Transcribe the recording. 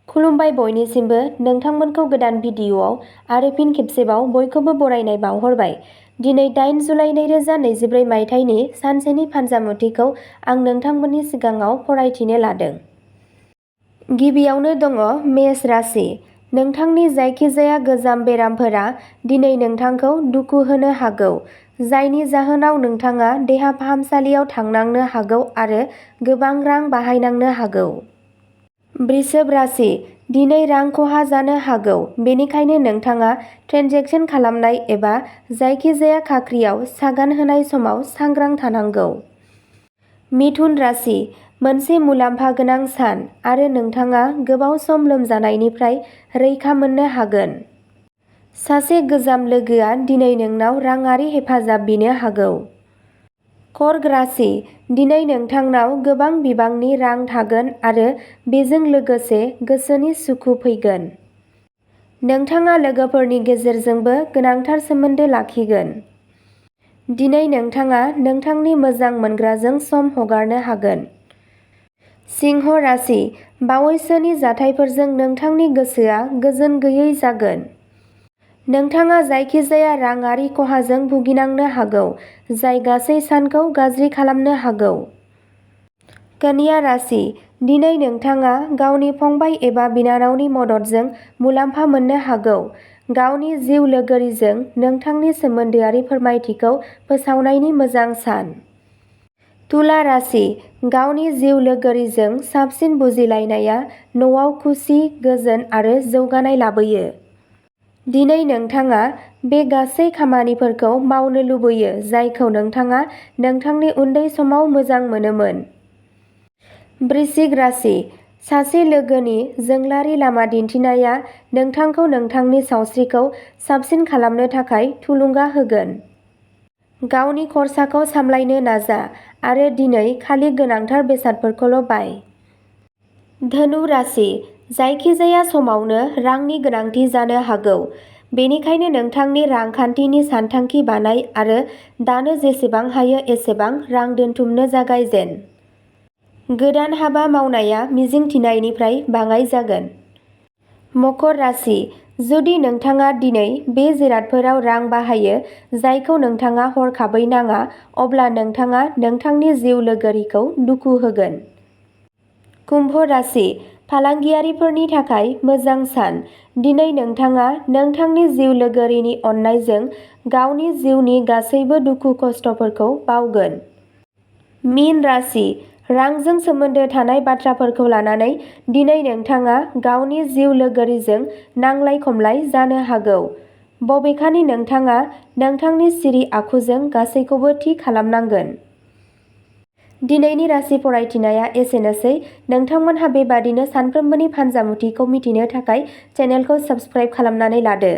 खुलुमबाय बयनिसिमबो नोंथांमोनखौ गोदान भिडिअ'आव आरो फिन खेबसेबाव बयखौबो बरायनाय बावहरबाय। दिनै 8 जुलाइ 2024 मायथाइनि सानसेनि फानजामुथिखौ आं नोंथांमोननि सिगाङाव फरायथिनो लादों। गिबियावनो दङ मेष राशि। नोंथांनि जायखिजाया गोजाम बेरामफोरा दिनै नोंथांखौ दुखु होनो हागौ, जायनि जाहोनाव नोंथाङा देहा फाहामसालियाव थांनांनो हागौ आरो गोबां रां बाहायनांनो हागौ। वृषभ राशि। दिनै रां खहा जानो हागौ, बेनिखायनो नोंथाङा ट्रेन्जेकसन खालामनाय एबा जायखिजाया खाख्रियाव सागान होनाय समाव सांग्रां थानांगौ। मिथुन राशि। मोनसे मुलाम्फा गोनां सान आरो नोंथाङा गोबाव सम लोमजानायनिफ्राय रैखा मोननो हागोन। सासे गोजाम लोगोआ दिनै नोंनाव राङारि हेफाजाब बिनो हागौ। कर्क राशि। दिनै नोंथांनाव गोबां बिबांनि रां थागोन आरो बेजों लोगोसे गोसोनि सुखु फैगोन। नोंथाङा लोगोफोरनि गेजेरजोंबो गोनांथार सोमोन्दो लाखिगोन। दिनै नोंथाङा नोंथांनि मोजां मोनग्राजों सम हगारनो हागोन। सिंह राशि। बावैसोनि जाथायफोरजों नोंथांनि गोसोआ गोजोन गैयै जागोन। नोंथाङा जायखिजाया राङारि खहाजों भुगिनांनो हागौ, जाय गासै सानखौ गाज्रि खालामनो हागौ। कन्या राशि। दिनै नोंथाङा गावनि फंबाय एबा बिनानावनि मददजों मुलाम्फा मोननो हागौ। गावनि जिउ लोगोरिजों नोंथांनि सोमोन्दोआरि फोरमायथिखौ फोसावनायनि मोजां सान। तुला राशि। गावनि जिउ लोगोरिजों साबसिन बुजिलायनाया न'आव खुसि, गोजोन आरो जौगानाय लाबोयो। दिनै नोंथाङा बे गासै खामानिफोरखौ मावनो लुबैयो जायखौ नोंथाङा नोंथांनि उन्दै समाव मोजां मोनोमोन। वृश्चिक राशि। सासे लोगोनि जोंलारि लामा दिन्थिनाया नोंथांखौ नोंथांनि सावस्रिखौ साबसिन खालामनो थाखाय थुलुंगा होगोन। गावनि खरसाखौ सामलायनो नाजा आरो दिनै खालि गोनांथार बेसादफोरखौल' बाय। धनु राशि। जायखिजाया समावनो रांनि गोनांथि जानो हागौ, बेनिखायनो नोंथांनि रांखान्थिनि सानथांखि बानाय आरो दानो जेसेबां हायो एसेबां रां दोनथुमनो जागायजेन। गोदान हाबा मावनाया मिजिंथिनायनिफ्राय बाङाइ जागोन। मकर राशि। जुदि नोंथाङा दिनै बे जिरादफोराव रां बाहायो जायखौ नोंथाङा हरखाबै नाङा, अब्ला नोंथाङा नोंथांनि जिउ लोगोरिखौ दुखु होगोन। कुम्भ राशि। फालांगियारिफोरनि थाखाय मोजां सान। दिनै नोंथाङा नोंथांनि जिउ लोगोरिनि अननायजों गावनि जिउनि गासैबो दुखु खस्थ'फोरखौ बावगोन। मीन राशि। रांजों सोमोन्दो थानाय बाथ्राफोरखौ लानानै दिनै नोंथाङा गावनि जिउ लोगोरिजों नांलाय-खमलाय जानो हागौ। बबेखानि नोंथाङा नोंथांनि सिरि आखुजों गासैखौबो थि खालामनांगोन। दिनैनि राशि फरायथिनाया एसेनोसै। नोंथांमोनहा बेबादिनो सानफ्रोमबोनि फानजामुथिखौ मिथिनो थाखाय चेनेलखौ साबस्क्राइब खालामनानै लादो।